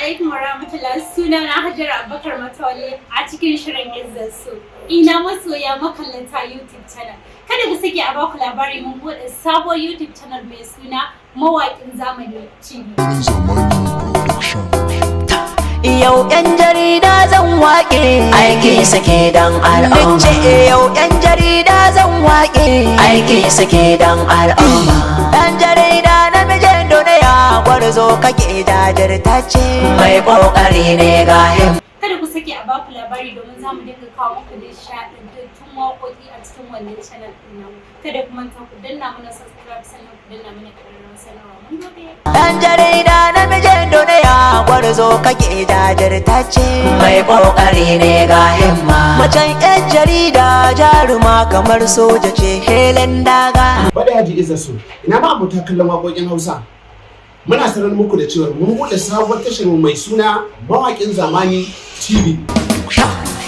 Alaikum warahmatullahi. Suna na Hajara Abubakar Matawalle a cikin shirin Izzar So. Ina masoya makallata YouTube channel. Kada ku sake a baku labari, mun bude sabuwar YouTube channel mai suna Mawaƙin Zamani TV. Yau 'yan jarida zan waƙe, Aiki suke dan al'umma. Ce yau 'yan jarida zan waƙe, Aiki suke dan al'umma. Ɗan jarida namijin duniya, gwarzo kake, jajirtacce. Mai kokari ne ga himma. Kada ku sake a baku labari, domin za mu dinga kawo muku nishaɗantattun waƙoƙi a cikin wannan channel ɗin namu. Kada ku manta ku danna mana subscribe, sannan ku danna mana ƙararrawar sanarwa. Mun gode. Ɗan jarida namijin duniya, gwarzo kake, jajirtacce. Mai kokari ne ga himma. Macen 'yan jarida jaruma, kamar soja ce helen daga. Baɗa Yaji Izzar So, ina ma abota kallon waƙoƙin Hausa. Muna sanar muku da cewa mun buɗe sabuwar tashar mu mai suna Mawaƙin Zamani TV.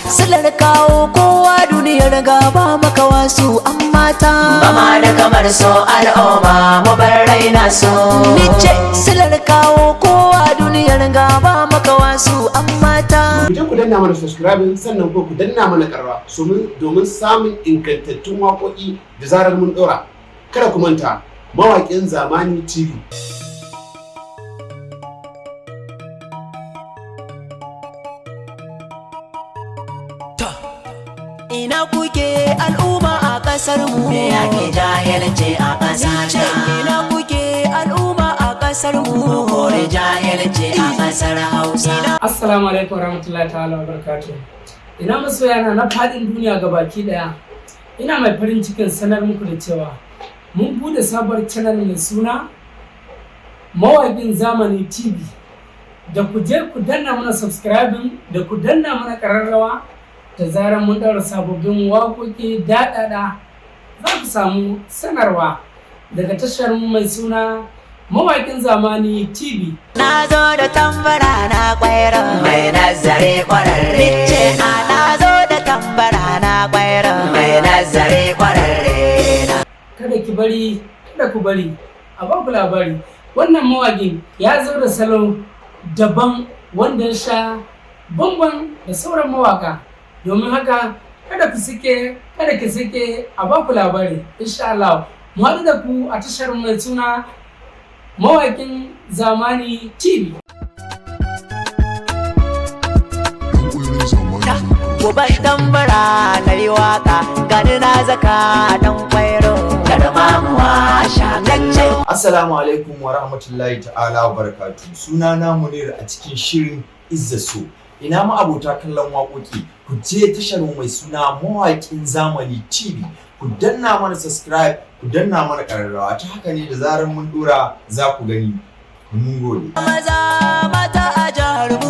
Silar kawo kowa duniyar gaba makawa su an mata. Ba ma da kamar so al'umma, mu bar raina so. Nice silar kawo kowa duniyar gaba makawa su an mata. Ku je ku danna mana subscribing, sannan ko ku danna mana ƙararrawa domin samun ingantattun waƙoƙi da zarar mun ɗora. Kada ku manta, Mawaƙin Zamani TV. Ina kuke al'umma a ƙasar mu? Me yake jahilci a ƙasa Nice ina kuke al'umma a ƙasar mu? Kore jahilci a ƙasar Hausa. Assalamu alaikum warahmatullahi ta'ala wa barakatuh. Ina masoyana na faɗin duniya gabaki ɗaya. Ina mai farin cikin sanar muku da cewa mun bude sabuwar channel mai suna Mawaƙin Zamani TV. Da ku je ku danna mana subscribing, da ku danna mana ƙararrawa, da zarar mun ɗaura sababbin waƙoƙi daɗaɗa za ku samu sanarwa daga tashar mu mai suna Mawaƙin Zamani TV. Na zo da tambara na kwairo. Mai nazari kwararre. Nice a na zo da tambara na kwairo. Mai nazari kwararre. Kada ki bari, kada ku bari a ba ku labari. Wannan mawaƙin ya zo da salo daban wanda ya sha bamban da sauran mawaka. Domin haka kada ku sike, kada ki sike a ba ku labari. Insha Allah mu haɗu da ku a tashar mai suna Mawaƙin Zamani TV. Uban tambara na yi waka, gani na zaka dan kwairo. Karmamuwa sha kallo. Assalamu alaikum wa rahmatullahi ta'ala wa barakatu. Suna na Munir a cikin shirin Izza So. Ina ma abota kallon waƙoƙi, ku je tashar mu mai suna Mawaƙin Zamani TV. Ku danna mana subscribe, ku danna mana ƙararrawa. Ta haka ne da zarar mun dora za ku gani. Mun gode. Maza mata a jihar mu.